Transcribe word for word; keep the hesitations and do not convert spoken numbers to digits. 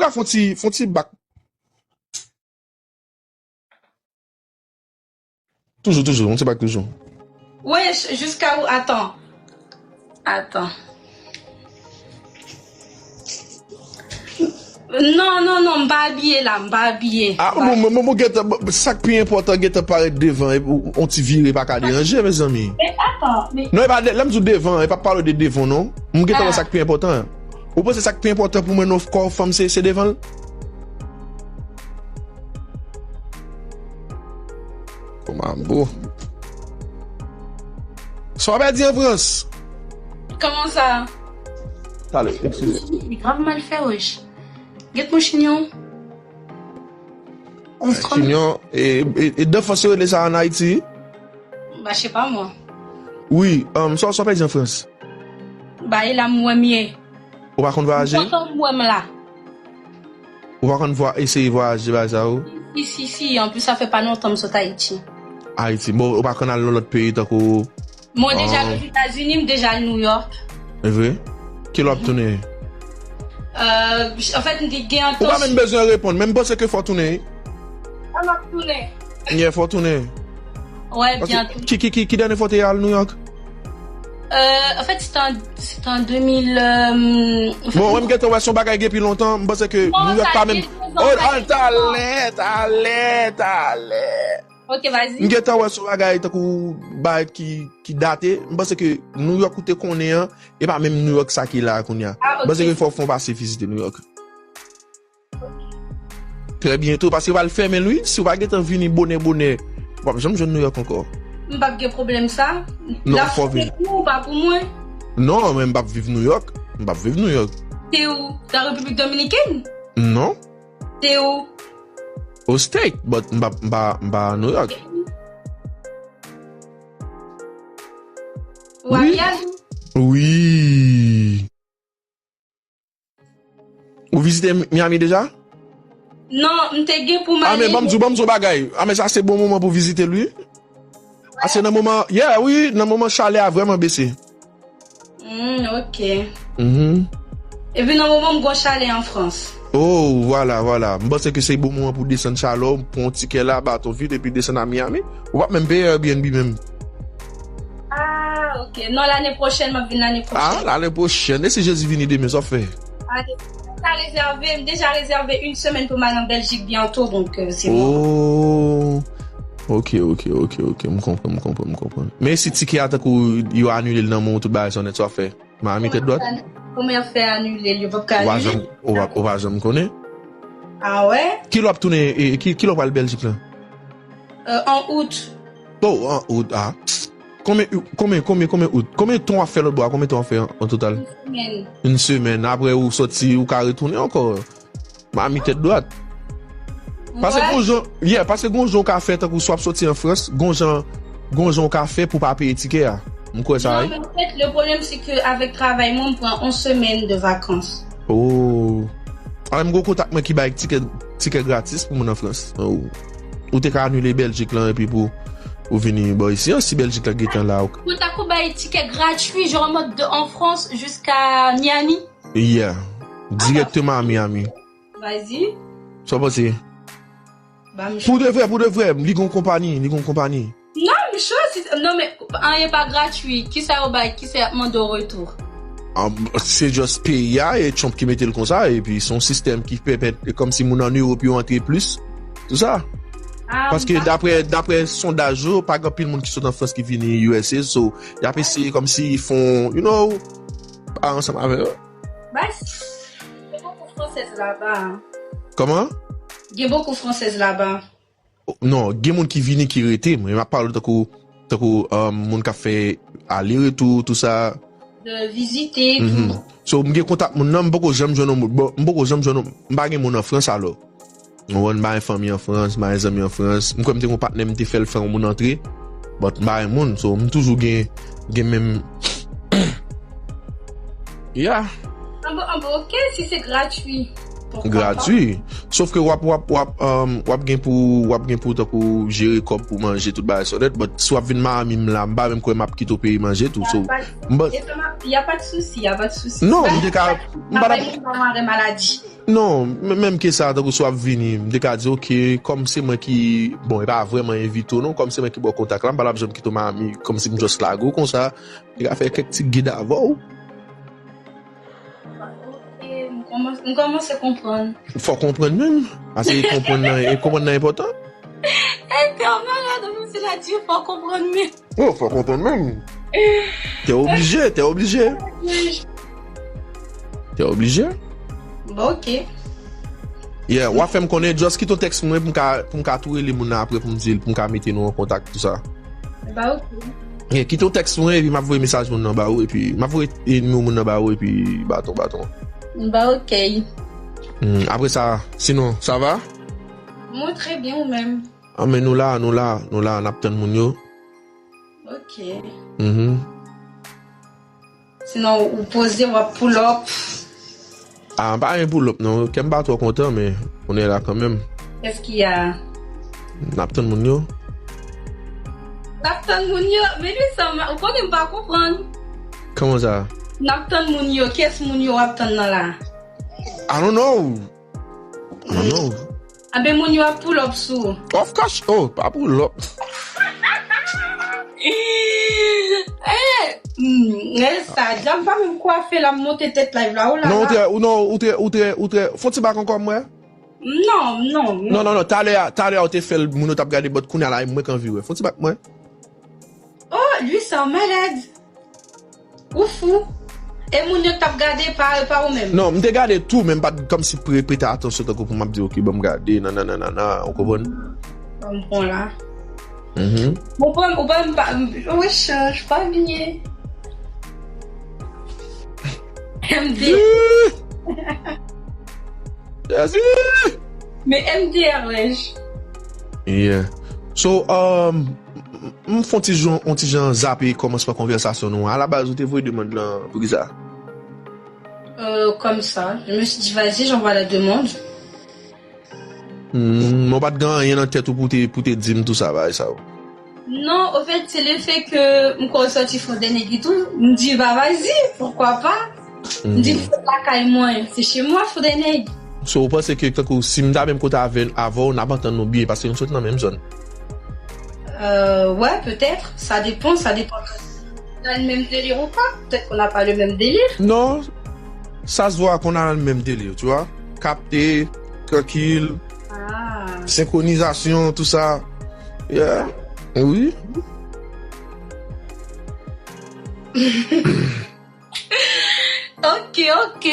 ka fè yon ti, fè yon ti bak. Toujou, toujou, yon ti bak toujou. Wesh, jiska ou, atan. Atan. Non, non, non, m pa abiye la, m pa abiye. Ah, bon, bon, bon, bon, gentan, bon, sa k pi enpòtan gentan parèt devan, e, ou, on ti vire pa ka deranje, mezanmi. Men atan, men non, e pa de, lè m di w devan, e pa pale de devan, non. M gentan wè sa k pi enpòtan. Ou panse sa k pi enpòtan pou mwen nan kò fanm se, se devan l? Kòman bo. Sa w ap di an Frans? Kòman sa? Talè, eskize. Li grav mal fè, wesh. Get mon chignon. Chignon, e, e, e dan fos yo rele sa an Ayiti? Ba, je sais pas moi. Wi, um, sa, sa w ap di an Frans? Ba, e la m wè m ye. Ou pa konn vwayaje? Ou pa konn wè m la. Ou pa konn vwa-, eseye vwayaje bagay sa yo? Si, si, si. Anplis, sa fè pa lontan m sot Ayiti. Ayiti. Bon, ou pa konn al nan lòt peyi tankou, mwen deja al Ozetazini, m deja al New York. E vre? Kilè w ap tounen? Euh, anfèt, m te gen antan. Ou pa menm bezwen reponn, men m panse ke fò w tounen, wi. An m ap tounen. Yeah, fò w tounen. Wè, byen tou. Ki, ki, ki, ki dènye fwa w te al New York? Euh, anfèt, se te an, se te an de mil, euh, bon, mwen, m gentan wè se yon bagay gen pi lontan. M panse ke New York pa menm. Oh, talè, talè, talè. Ok, vas-y. M gentan wè se yon bagay tankou bagay ki, ki date. M panse ke New York ou te konnen an, e pa menm New York sa ki la kounye a. Ah, ok. M panse ke fò w fè yon pase vizite New York. Trè byento, paske yo pral fèmen l, wi. Si w pa gentan vini bonè, bonè, w p ap janm jwenn New York ankò. M p ap gen pwoblèm sa. Non, fò w vini. Pou ou, pa pou mwen. Non, men m p ap viv New York. M p ap viv New York. Se ou, la République Dominicaine? Non. Se ou? Au state, but m pa, m pa, m pa New York. Ou a Miami? Wi. Ou vizite Mi-, Miami deja? Non, m te gen pou m ale. A, men ban m di w, ban m di w bagay. A, men sa se bon moman pou vizite l, wi. A, se nan moman, yeah, wi, nan moman chalè a vrèman bese. Hmm, ok. Mhm. Epi nan moman m gon chalè an Frans. Oh, vwala, vwala. M panse ke se bon moman pou desann chalè w, pran yon tikè la, baton vit, epi desann a Miami. Ou p ap menm peye Airbnb menm. Ah, ok. Non, lane pwochèn, m ap vin lane pwochèn. Ah, lane pwochèn. E si Jezi vini demen, sa w ap fè? Ah, m deja rezève, m deja rezève yon semèn pou m al an Bèljik byento, donk, euh, se bon. Oh. Ok, ok, ok, ok. M konprann, m konprann, m konprann. Men si tikè a tankou yo anile l nan men w, tout bagay sa nèt, sa w ap fè? Miami tèt dwat? Kòman y ap fè anile l? Yo p ap ka anile l? Ou pa janm, ou pa, ou pa janm konnen? Ah wè? Kilè w ap tounen, e, ki, kilè w pral Bèljik la? Euh, an out. Oh, an out, ah. Konbyen, konbyen, konbyen, konbyen out? Konbyen tan w ap fè lòt bò a? Konbyen tan w ap fè an, an total? Yon semèn. Yon semèn. Apre ou sòti, ou ka retounen ankò. Miami tèt dwat. Paske gon jan, yeah, paske gon jan w ka fè tankou si w ap sòti an Frans, gon jan, gon jan w ka fè pou w pa peye tikè a. M kwè sa, wi. Non, men anfèt, le problème, c'est que avec travay mwen, m pran yon semèn de vacances. Oh. Alò, m gon kontak mwen ki bay tikè, tikè gratis pou moun an Frans. Oh. Ou te ka anile Bèljik lan epi pou ou vini bò isi an, si Bèljik la gentan la. Kontak ou bay tikè gratuit, genre en mode de en France jusqu'à Miami? Yeah. Dirèkteman a Miami. Vas-y. Sa w panse? Ba m chans. Pou de vrè, pou de vrè, li gon konpani, li gon konpani. Non, m cho, si, non, men anyen pa gratui. Kisa yo bay, kisa y ap mande w retou? Ah, se just peyi a, e Trump ki mete l konsa, epi se yon sistèm ki pèmèt, kòmsi moun an Ewòp yo antre plis, tou sa. Ah, paske dapre, dapre sondaj yo, pa gen anpil moun ki sot an Frans ki vini U S A, so, y ap eseye kòmsi fon, you know, pa ansanm avè yo. Bas, gen beaucoup françaises là-bas. Kòman? Gen beaucoup françaises là-bas. Non, gen moun ki vini ki rete, mwen, m ap pale tankou, tankou, um, moun k ap fè ale retou, tou sa. De vizite, tou. So, m gen kontak moun nan, m poko janm jwenn yon moun. Bon, m poko janm jwenn yon, m pa gen moun an Frans alò. Ou konprann, m pa gen fanmi an Frans, m pa gen zanmi an Frans. M kwè m te gen yon patnè, m te fè l fè yon moun antre. But m pa gen moun, so m toujou gen, gen menm. Yeah. Anbo, anbo, ok, si se gratui. Pourquoi pas? Gratui. Sof ke w ap, w ap, w ap, um, w ap gen pou, w ap gen pou tankou jere kòb pou manje tout bagay sa nèt, but si w ap vin Miami m la, m pa menm kwè m ap kite w peye manje tou. So, m pa, y a pas de souci, y a pas de souci. Non, m te ka, m pa t ap. Non, men- menm ke sa, tankou si w ap vini, m te ka di, oke, kòm se mwen ki, bon, e pa vrèman envite w, non, kòm se mwen ki ba w kontak la, m pa t ap janm kite w Miami, kòmsi m just lage w konsa, m te ka fè kèk ti gid avè w. Ok, m kòmanse, m kòmanse konprann. Fò w konprann menm, paske konprann nan, e konprann nan enpòtan. E te yon malad, mwen se la di, fò w konprann menm. Oh, fò w konprann menm. T'es obligé, t'es obligé. T'es obligé. Bon, ok. Yeah, w a fè m konnen, just kite yon tèks mwen pou m ka, pou m ka tou rele moun nan apre pou m di l, pou m ka mete nou an kontak, tou sa. Ba, ok. Yeah, kite yon tèks mwen, epi m ap voye mesaj moun nan ba ou, epi m ap voye e, nimewo moun nan ba ou, epi baton, baton. Ba, ok. Hmm, apre sa, sinon, sa va? Mwen trè byen, ou menm? Ah, men nou la, nou la, nou la, n ap tann moun yo. Ok. Mhm. Sinon, ou poze, w ap pull up. Ah, pa gen pull up, non. Kè m pa twò kontan, men on est là quand même. Qu'est-ce qu'il y a? N ap tann moun yo. N ap tann moun yo. Men li sa, ou konnen m pa konprann. Kòman sa? N ap tann moun yo. Kiyès moun yo w ap tann nan la? I don't know. I don't know. Anben, moun yo ap pull up sou ou. Of course. Oh, pa pull up. Eh, hmm, e sa, djab pa menm kwafe la, m monte tèt live la, ou la. Non, ou La. trè, ou non, ou trè, ou trè, ou trè. Fon ti bak ankò, mwen. Non, non, Non, non, non, talè a, talè a, ou te fè l, moun yo t ap gade, but kounye a la, e mwen k anvi wè. Fon ti bak, mwen. Oh, lui, c'est un malade. Ou fou. E moun yo t ap gade pa, pa ou menm. Non, m te gade tou, men m pa t kòmsi pre, prete atansyon tankou pou m ap di, oke, ban m gade, nan, nan, nan, nan, nan, ou konprann? Ban m pran la. Mhm. Ou pa, ou pa, m pa, m, wech, j pa byen. M D. Jezi! Men M D R, wech. Yeah. So, um, m, m fon ti jan, on ti jan zape kòmansman konvèsasyon nou an. Alabaz, ou te voye demann lan pou ki sa? Euh, comme ça, je me suis dit, vas-y, j'envoie la demande. Hmm, mwen pa t gen anyen nan tèt ou pou te, pou te di m tou sa, bagay sa yo. Non, au fait, c'est le fait que m konn soti Fondènèg tou, m di, bah, vas-y, pourquoi pas? M di, m sot lakay mwen, c'est chez moi, Fondènèg. So, ou panse ke tankou si m ta menm kote avè, avè w, n ap antann nou byen, paske nou sot nan menm zòn? Euh, ouais, peut-être, ça dépend, ça dépend. Dans le même délire ou pas? Peut-être qu'on n'a pas le même délire. Non, ça se voit qu'on a le même délire, tu vois. Capté, tranquille, Ah. synchronisation, tout ça. Yeah. Oui. Ok, ok.